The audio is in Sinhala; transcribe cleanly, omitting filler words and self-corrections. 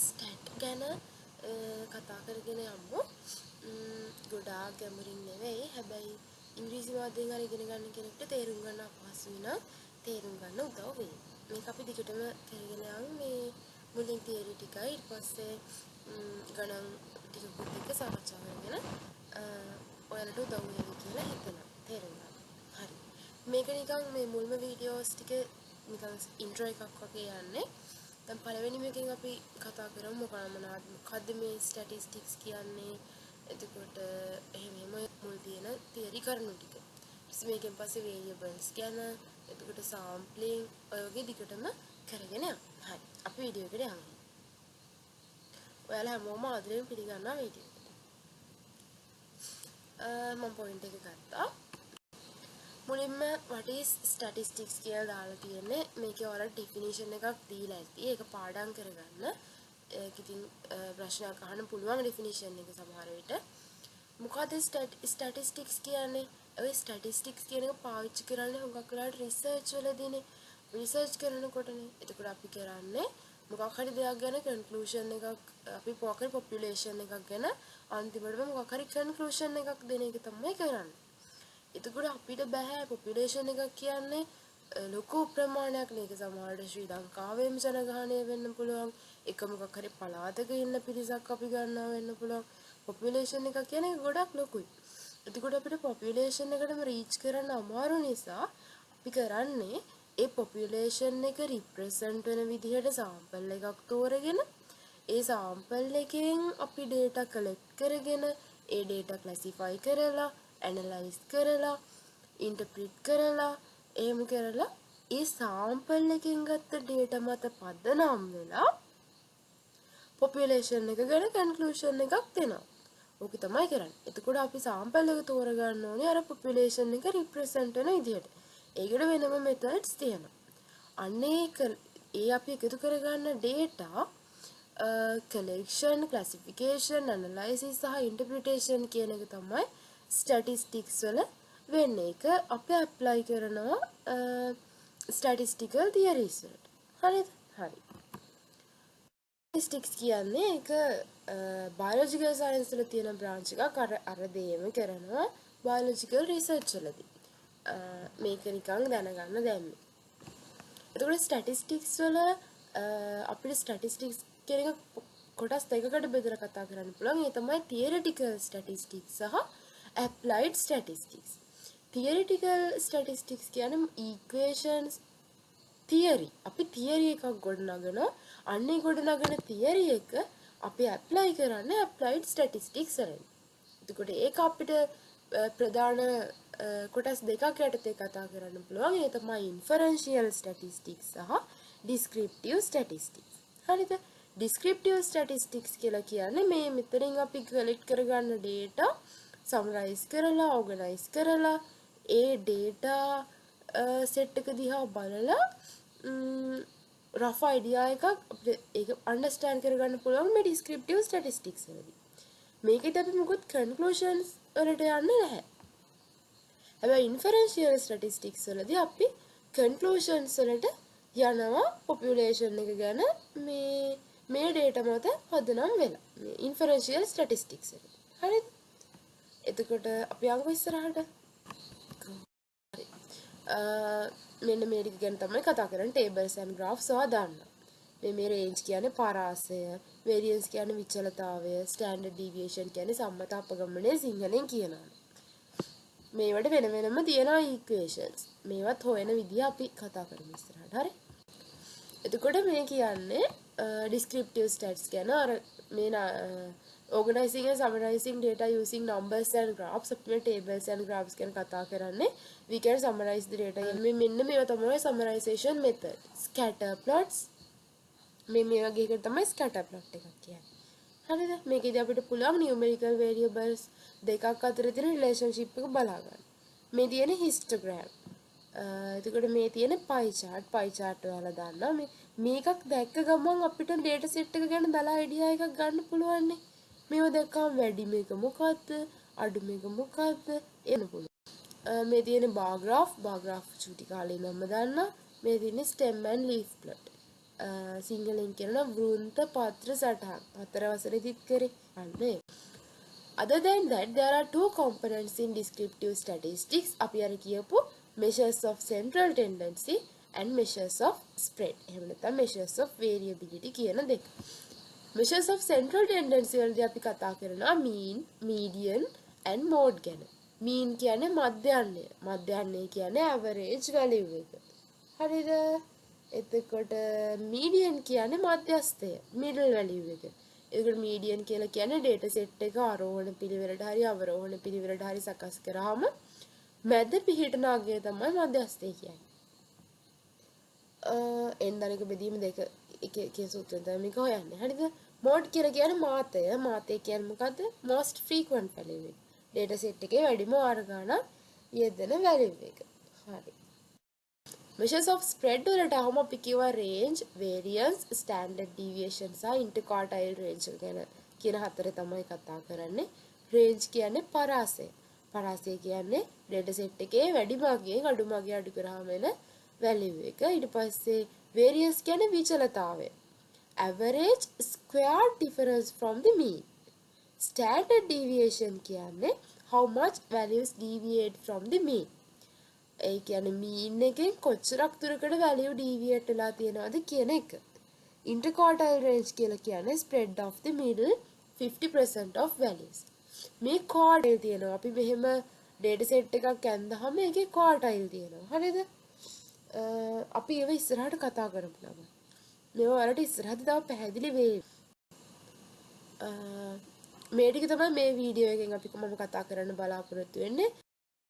ස්ටැට් ගැන කතා කරගෙන යමු. ගොඩාක් ගැඹුරින් නෙවෙයි. හැබැයි ඉංග්‍රීසි මාධ්‍යයෙන් හරි ඉගෙන ගන්න කෙනෙක්ට තේරුම් ගන්න අපහසුයි නම් තේරුම් ගන්න උදව් වෙයි. මේක අපි දිගටම කරගෙන යමු. මේ මුලින් තියරි ටිකයි ඊට පස්සේ ගණන් ටිකකුත් එක්ක සාකච්ඡා කරගෙන ඔයාලට උදව් වේවි කියලා හිතෙනවා. තේරුම් ගන්න. හරි. මේක නිකන් මේ මුල්ම වීඩියෝස් ටික නිකන් ඉන්ට්‍රෝ එකක් වගේ යන්නේ. දැන් පළවෙනි එකෙන් අපි කතා කරමු මොකද්ද මේ ස්ටැටිස්ටික්ස් කියන්නේ. එතකොට එහෙම එහෙම මුල් තියෙන තියරි කරුණු ටික. ඊට මේකෙන් පස්සේ වේරියබල්ස් ගැන, එතකොට සාම්ප්ලිං ඔය වගේ දිගටම කරගෙන යමු. හරි. අපි වීඩියෝ එකට යමු. ඔයාලා හැමෝම ආදරෙන් පිළිගන්නවා වීඩියෝ එකට. මම පොයින්ට් එක ගත්තා. මුලින්ම what is statistics කියලා දාලා තියෙන්නේ. මේකේ ඔයාලට ඩෙෆිනිෂන් එකක් දීලා ඇති. ඒක පාඩම් කරගන්න. ඒක ඉතින් ප්‍රශ්නයක් අහන්න පුළුවන් ඩෙෆිනිෂන් එක සමහර විට. මොකද්ද ස්ටැටිස්ටික්ස් කියන්නේ? ඔය ස්ටැටිස්ටික්ස් කියන එක පාවිච්චි කරන්නේ හුඟක් වෙලාවට රිසර්ච් වලදීනේ. රිසර්ච් කරනකොටනේ. එතකොට අපි කරන්නේ මොකක් හරි දෙයක් ගැන කන්ක්ලූෂන් එකක්, අපි මොකක් හරි පොපියුලේෂන් එකක් ගැන අන්තිමටම මොකක් හරි කන්ක්ලූෂන් එකක් දෙන එක තමයි කරන්නේ. එතකොට අපිට බෑ පොපියුලේෂන් එකක් කියන්නේ ලොකු ප්‍රමාණයක් නේ. ඒක සමහරවිට ශ්‍රී ලංකාවේම ජනගහනය වෙන්න පුළුවන්. එක මොකක් හරි පළාතක ඉන්න පිරිසක් අපි ගන්නවා වෙන්න පුළුවන්. පොපියුලේෂන් එකක් කියන්නේ ඒක ගොඩක් ලොකුයි. එතකොට අපිට පොපියුලේෂන් එකටම රීච් කරන්න අමාරු නිසා අපි කරන්නේ ඒ පොපියුලේෂන් එක රිප්‍රසන්ට් වෙන විදිහට සාම්පල් එකක් තෝරගෙන ඒ සාම්පල් එකෙන් අපි ඩේටා කලෙක්ට් කරගෙන ඒ ඩේටා ක්ලාසිෆයි කරලා ඇනලයිස් කරලා ඉන්ටර්ප්‍රිට් කරලා එහෙම කරලා ඒ සාම්පල් එකෙන් ගත්ත ඩේටා මත පදනම් වෙලා පොපියුලේෂන් එක ගැන කන්ක්ලූෂන් එකක් දෙනවා. ඕක තමයි කරන්නේ. එතකොට අපි සාම්පල් එක තෝරගන්න ඕනේ අර පොපියුලේෂන් එක රිප්‍රසන්ට් වෙන විදිහට. ඒකට වෙනම මෙතඩ්ස් තියෙනවා. අන්න ඒක ඒ අපි එකතු කරගන්න ඩේටා කලෙක්ෂන්, ක්ලාසිෆිකේෂන්, ඇනලයිසිස් සහ ඉන්ටර්ප්‍රිටේෂන් කියන එක තමයි ස්ටැටිස්ටික්ස් වල වෙන්නේ. ඒක අපි ඇප්ලයි කරනවා ස්ටැටිස්ටිකල් තියරිස් වලට. හරිද? හරි. ස්ටැටිස්ටික්ස් කියන්නේ ඒක බයොලොජිකල් සයන්ස් වල තියෙන බ්‍රාන්ච් එකක්. අර අර දේම කරනවා බයොලොජිකල් රිසර්ච් වලදී. මේක නිකන් දැනගන්න දැම්මේ. එතකොට ස්ටැටිස්ටික්ස් වල අපිට ස්ටැටිස්ටික්ස් කියන එක කොටස් දෙකකට බෙදලා කතා කරන්න පුළුවන්. ඒ තමයි තියරිටිකල් ස්ටැටිස්ටික්ස් සහ ඇප්ලයිඩ් ස්ටැටිස්ටික්ස්. තියරිටිකල් ස්ටැටිස්ටික්ස් කියන්නේ ඉක්වේෂන්ස්, තියරි. අපි තියරි එකක් ගොඩනගනවා. අන්න ඒ ගොඩනගන තියරි එක අපි ඇප්ලයි කරන්නේ ඇප්ලයිඩ් ස්ටැටිස්ටික්ස් වලින්. එතකොට ඒක අපිට ප්‍රධාන කොටස් දෙකක් යටතේ කතා කරන්න පුළුවන්. ඒ තමයි ඉන්ෆරෙන්ෂියල් ස්ටැටිස්ටික්ස් සහ ඩිස්ක්‍රිප්ටිව් ස්ටැටිස්ටික්ස්. හරිද? ඩිස්ක්‍රිප්ටිව් ස්ටැටිස්ටික්ස් කියලා කියන්නේ මේ මෙතනින් අපි කලෙක්ට් කරගන්න ඩේටා සමරයිස් කරලා ඕගනයිස් කරලා ඒ ඩේටා සෙට් එක දිහා බලලා රෆ් අයිඩියා එකක් අපිට ඒක අන්ඩර්ස්ටෑන්ඩ් කරගන්න පුළුවන් මේ ඩිස්ක්‍රිප්ටිව් ස්ටැටිස්ටික්ස් වලදී. මේකෙදි අපි මොකුත් කන්ක්ලූෂන්ස් වලට යන්නේ නැහැ. හැබැයි ඉන්ෆරෙන්ෂියල් ස්ටැටිස්ටික්ස් වලදී අපි කන්ක්ලූෂන්ස් වලට යනවා පොපියුලේෂන් එක ගැන මේ මේ ඩේටා මත පදනම් වෙලා. මේ ඉන්ෆරෙන්ෂියල් ස්ටැටිස්ටික්ස් වලදී. හරිද? එතකොට අපි යමු ඉස්සරහට. හරි. මෙන්න මේ ටික ගැන තමයි කතා කරන්නේ. ටේබල්ස් ඇන්ඩ් ග්‍රාෆ්ස් ඔයා දන්නවා. මේ මේ රේන්ජ් කියන්නේ පරාසය, වේරියන්ස් කියන්නේ විචලතාවය, ස්ටෑන්ඩඩ් ඩීවියේෂන් කියන්නේ සම්මත අපගමනය සිංහලෙන් කියනවා. මේවට වෙන වෙනම තියෙනවා ඉක්වේෂන්ස්. මේවත් හොයන විදිය අපි කතා කරමු ඉස්සරහට. හරි? එතකොට මේ කියන්නේ ඩිස්ක්‍රිප්ටිව් ස්ටැට්ස් ගැන. අර මේ organizing and summarizing data using numbers and graphs. අපි මේ tables and graphs ගැන කතා කරන්නේ. We can summarize the data. මේ මෙන්න මේවා තමයි summarization method. Scatter plots මේ මේ වගේ එකට තමයි scatter plot එකක් කියන්නේ. හරිද? මේකෙදි අපිට පුළුවන් numerical variables දෙකක් අතර තියෙන relationship එක බලා ගන්න. මේ තියෙන histogram. එතකොට මේ තියෙන pie chart, pie chart ඔයාලා දන්නවා. මේ මේකක් දැක්ක ගමන් අපිට data set එක ගැන දලා අයිඩියා එකක් ගන්න පුළුවන් නේ. මේව දැක්කම වැඩිම එක මොකද්ද, අඩුම එක මොකද්ද එන්න පුළුවන්. මේ තියෙන බාර් ග්‍රාෆ්, බාර් ග්‍රාෆ් චූටි කාලේ ඉඳන්ම දන්නා. මේ තියෙන්නේ ස්ටෙම් ඇන්ඩ් ලීෆ් ප්ලොට්. සිංහලෙන් කියනවා වෘන්ත පත්‍ර සටහන්. හතර වසරේදීත් කරේ. අන්න ඒ. Other than that, there are two components in descriptive statistics. අපි අර කියපු measures of central tendency and measures of spread. එහෙම නැත්නම් measures of variability කියන දෙක. Measures of central tendency වලදී අපි කතා කරනවා mean, median and mode ගැන. Mean කියන්නේ මධ්‍යන්‍යය. මධ්‍යන්‍යය කියන්නේ average value එක. හරිද? එතකොට median කියන්නේ මධ්‍යස්ථය, middle value එක. එතකොට median කියලා කියන්නේ data set එක ආරෝහණ පිළිවෙලට හරි අවරෝහණ පිළිවෙලට හරි සකස් කරාම මැද පිහිටන අගය තමයි මධ්‍යස්ථය කියන්නේ. N ධනක බෙදීම දෙක එක කියන සූත්‍රයෙන් තමයි මේක හොයන්නේ. හරිද? මෝඩ් කියලා කියන්නේ මාතය. මාතය කියන්නේ මොකද්ද? Most frequent value එක. Data set එකේ වැඩිම වාර ගණන් යෙදෙන value එක. හරි. Measures of spread වලට ආවම අපි කිව්වා range, variance, standard deviation සහ interquartile range ගැන කියන හතර තමයි කතා කරන්නේ. Range කියන්නේ පරාසය. පරාසය කියන්නේ data set එකේ වැඩිම අගයෙන් අඩුම අගය අඩු කරාම එන value එක. ඊට පස්සේ variance කියන්නේ විචලතාවය. Average squared difference from the mean. Standard deviation කියන්නේ how much values deviate from the mean. ඒ කියන්නේ mean එකෙන් කොච්චරක් දුරකට value deviate වෙලා තියෙනවද කියන එක. Interquartile range කියලා කියන්නේ spread of the middle 50% of values. මේ quartile තියෙනවා. අපි මෙහෙම data set එකක් ඇන්දහම ඒකේ quartile තියෙනවා. හරිද? අපි ඒව ඉස්සරහට කතා කරමු ළමයි. මේවා ඔයාලට ඉස්සරහට තව පැහැදිලි වෙයි. මේ ටික තමයි මේ වීඩියෝ එකෙන් අපි මම කතා කරන්න බලාපොරොත්තු වෙන්නේ.